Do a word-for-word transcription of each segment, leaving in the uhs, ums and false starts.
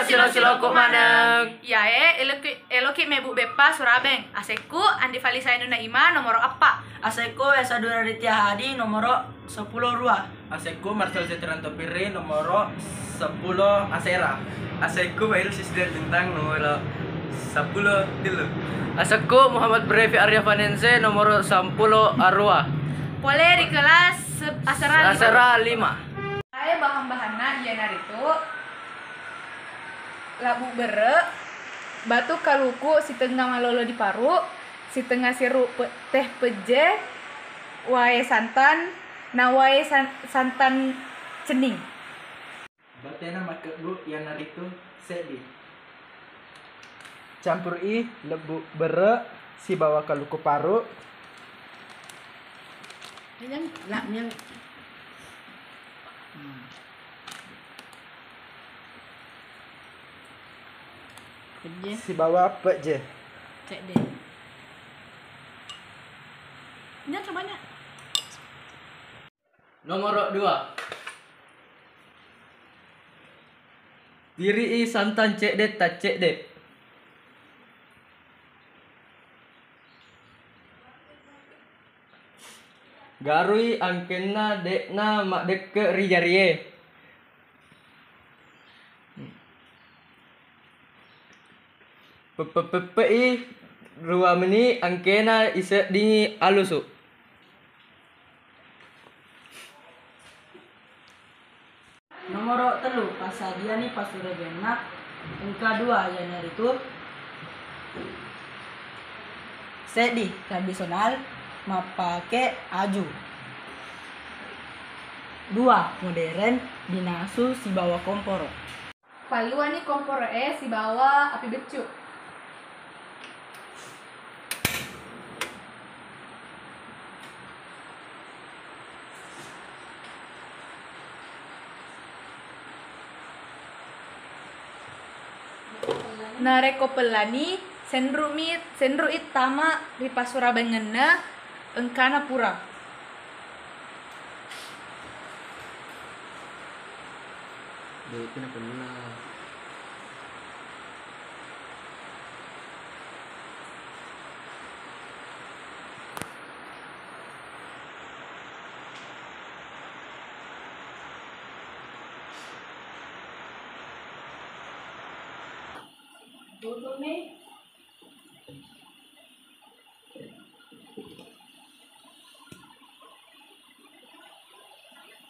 Silo-silokku maneng. Iyae, eloki, eloki mebbu beppa Surabeng. Asekku Andi Falisai Nuna Ima, nomoro eppa. Asekku Esa Dura Ditya Hadi, nomoro seppulo rua. Asekku Marcel Setranto Pirri, nomoro seppulo asera. Asekku Fail Sisdel Lintang, nomoro seppulo tellu. Asekku Muhammad Brevi Arya Vanense, nomoro seppulo arua. Pole ri kelas se-, asera lima. Asera lima. Ae bahan-bahanna iyanaritu labbu berre, batu kaluku sitengnga malolo diparu, sitengnga siru pe-, teh pejje, wae santan, na wae san-, santan cenning. Batena makkebbu iyanaritu seddi. Campur'i lebbu berre sibawa kaluku paru. Yang, la, yang. Hmm. Pejje. Sibawa pejje. Cek deh. Ini cobanya. Nomoro dua. Tiri'i santan cedde taccedde. Garui angkenna de'na maddekke ri jarie. Peppe-peppe'i rua meni angkena iseddingi alusu. Nomoro tellu, passadiani passuregenna engka dua, iyanaritu seddi tradisional mappake aju, dua modern dinasu sibawa komporo. Palluani komporo'e sibawa api beccu. Narekko pellani, senru'mi, senru'i tama ri passurabengenna engkana pura. De'pi napenna.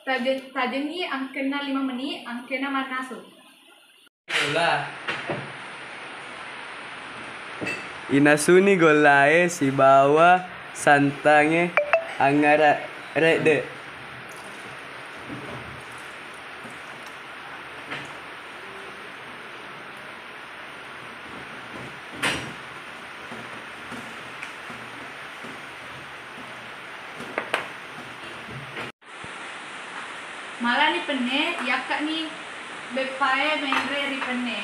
Taje-, tajengngi angkenna lima meni, angkena mannasu. Golla. Inasuni gollae sibawa santangnge angngara redde. Malani penne, iyakkani beppae menre ri penne.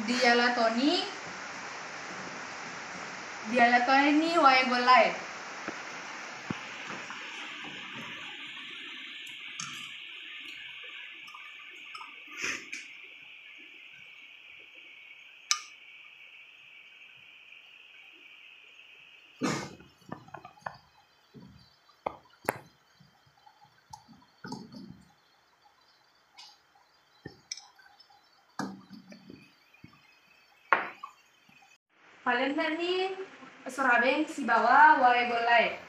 Diala toni, diala toni wae gollae. Palennani Sorabeng sibawa wae gollae.